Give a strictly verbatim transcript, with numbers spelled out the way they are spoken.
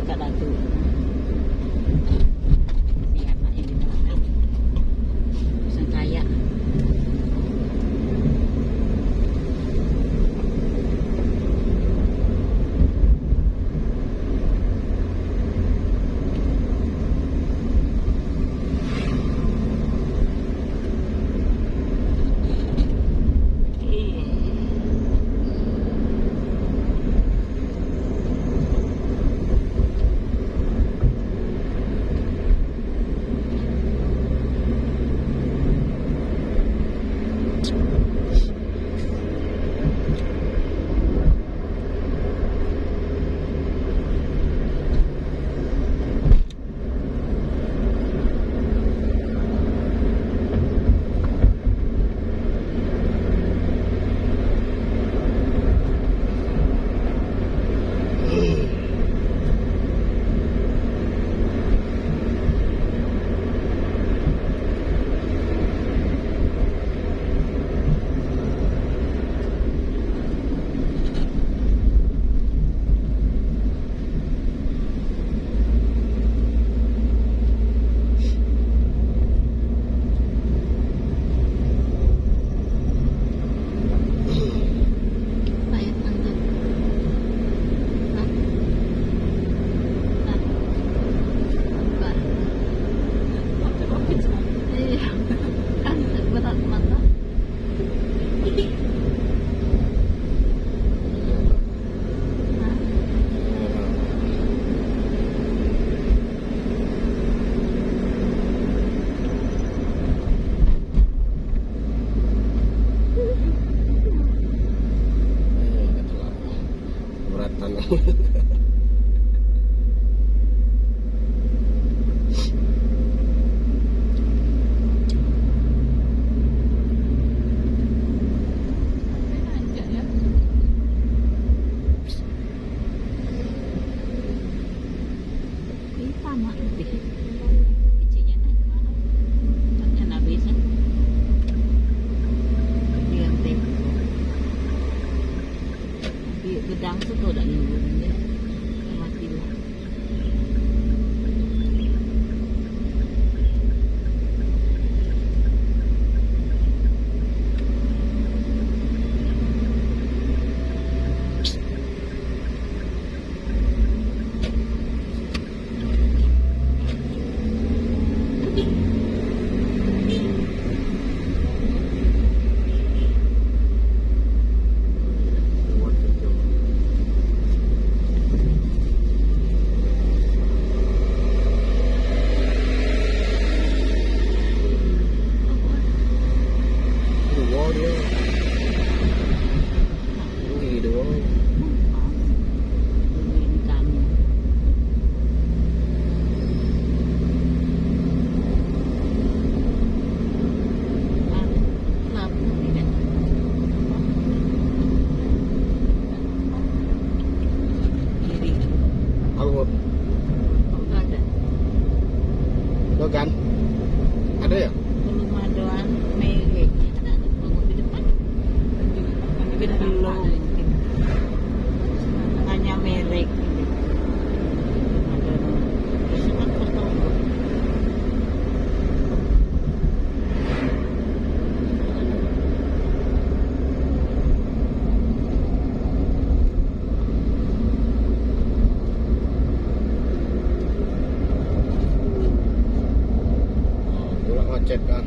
Kak Datu. Si anak yang di belakang. Pisang kayak. Iya, kan berat mata. Beratan. Ih, tamak deh. Keciknya naik mah. Taknya habis, eh. Diam teh. Tapi gedang tu kau dak nunggu dia. Mati lah. Tinggi doang. Anggur. Tuh kan? Ada ya? Belum ada anu, merek. Ada, ada, tunggu di depan. Belum. Tanya merek. Belum ada. Terus kan foto. Tulak macet kan.